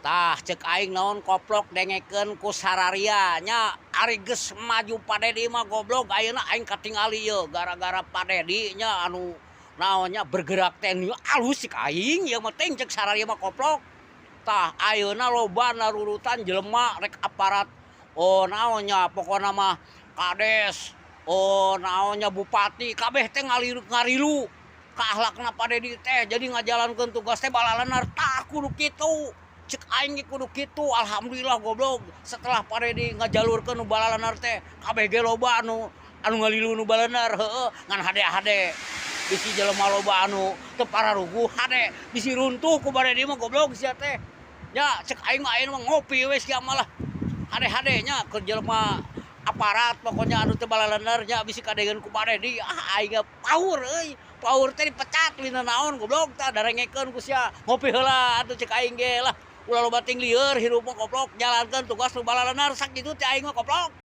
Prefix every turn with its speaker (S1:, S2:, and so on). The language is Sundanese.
S1: Tah, cek aing naon, koplok, dengekeun ku sararia nya. Ari geus maju Pak Dedi mah, goblok, ayeuna aing katingali ieu gara-gara Pak Dedi nya, anu naonnya, bergerak teh alus cek aing ieu mah teh, cek sararia mah, koplok. Tah, ayeuna loba narurutan jelema rek aparat, oh, naonnya, pokona mah kades, oh, naonnya, bupati kabeh teh ngaliru ngarilu ka akhlakna Pak Dedi teh, jadi ngajalankeun tugas teh balalenar. Tah, kudu kitu, cek aing ge kudu kitu. Alhamdulillah, goblok, setelah Pak Dedi ngajalurkeun nu balalenar teh, kabeh ge loba anu anu ngalilu nu balenar. Heueuh, ngan hade-hade bisi jelema loba anu teu pararuguh, hade bisi runtuh ku Pak Dedi mah, goblok, sia teh nya. Cek aing mah ayeuna mah ngopi we sia malah, hade-hade nya keur jelema aparat, pokoknya anu teu balalenar nya, bisi kadengeun ku Pak Dedi. Ah, aing ge power euy, power teh dipecat lina naon, goblok. Tah, darengekeun ku sia, ngopi heula atuh. Cek aing ge lah, ulah loba ting lieur hirup mah, koplok, jalankeun tugas nu balalenar, sakitu teh aing mah, koplok.